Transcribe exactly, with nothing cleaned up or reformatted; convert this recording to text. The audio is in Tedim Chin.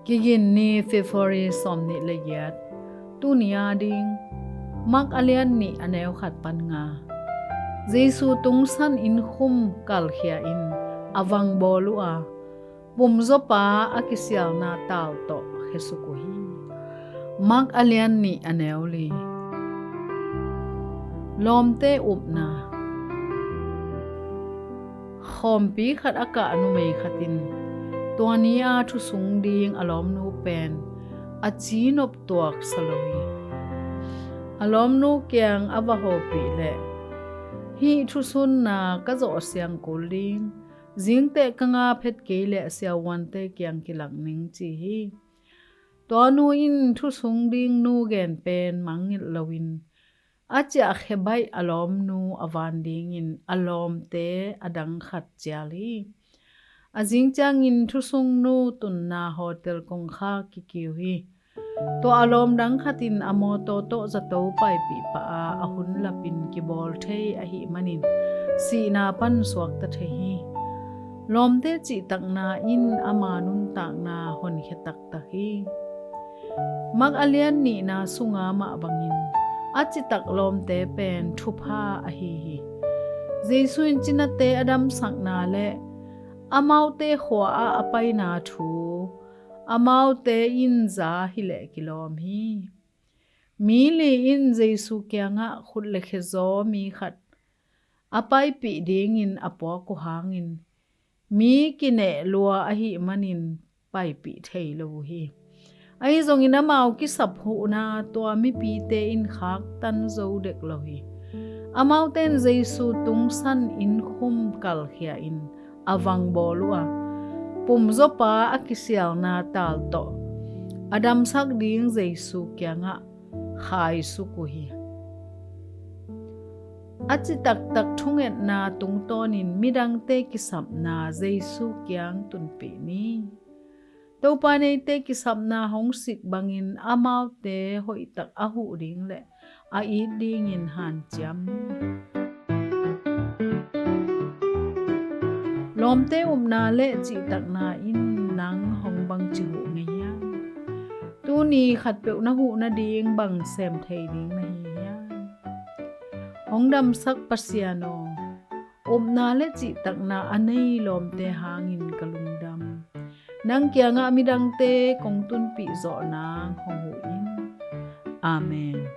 Kigin ni, February sawmnih le giat. Tuni a ding, Mark a lian nih a neu khat pan nga. Jesu tungsan innkhum kalkhia in a vangbawl uh a, pumzawpa a kisialna tal tawh khesuk uh hi. Mark a lian nih a neu li. Lawmte upna. Khawmpi khat a kah numei khat in tua ni a thusung ding a lawmnu pen a cinop tuak sa lo hi. A lawmnu kiang a va hopih leh, "Hih thusunna ka zawh siang kul ding, zingteh ka nga phet kei leh siavuante kiang kilak ning," ci hi. Tua nu in thusung ding nu gen pen mangngilh loin, a ciahkhia baih a lawmnu a van dingin a lawmte a dang khat cial hi. A zing ciangin thusung nu tunna hotel kongkhak kikiu hi. Tua a lawm dang khat in a mawtaw tawh zato paipih pah a, a hun lapin kibawl thei ahih manin sihna pan suakta thei hi. Lawmte cihtakna in ama nuntakna honkhia taktak hi. Mark a lian nihna sunga mah bangin, a citak lawmte pen thupha ahi hi. Jesu in cinate a damsakna le amaute khua ah a paina thu amaute in za hileh kilawm hi. Mi li in Jesu kiangah khut le khe zaw mi khat a paipih dingin a puak uh hangin, mi kineh lua ahih manin paipih thei lo uh hi. Ahi zongin amau kisap huhna tua mipite in khaktan zo dek lo hi. Amaute in Jesu tungsan innkhum kalkhia in a vangbawl uh a, pumzawpa a kisialna tal tawh a damsak ding Jesu kiangah khaisuk uh hi. A citaktak thungetna tungtawnin midangte kisapna Jesu kiang tunpih ni. Topa neite kisapna hong sik bangin amaute hoihtak a huh ding le a it dingin hanciam ni. Lawmte upna le cihtakna in nang hong bangci huh ngei hiam? Tuni khatpeuh na huh nading bang sem thei ding na hi hiam? Hong damsak Pasian aw, upna le cihtakna a nei lawmte hangin ka lungdam. Nang kiangah midangte kong tunpih zawh nang hong huh in. Amen.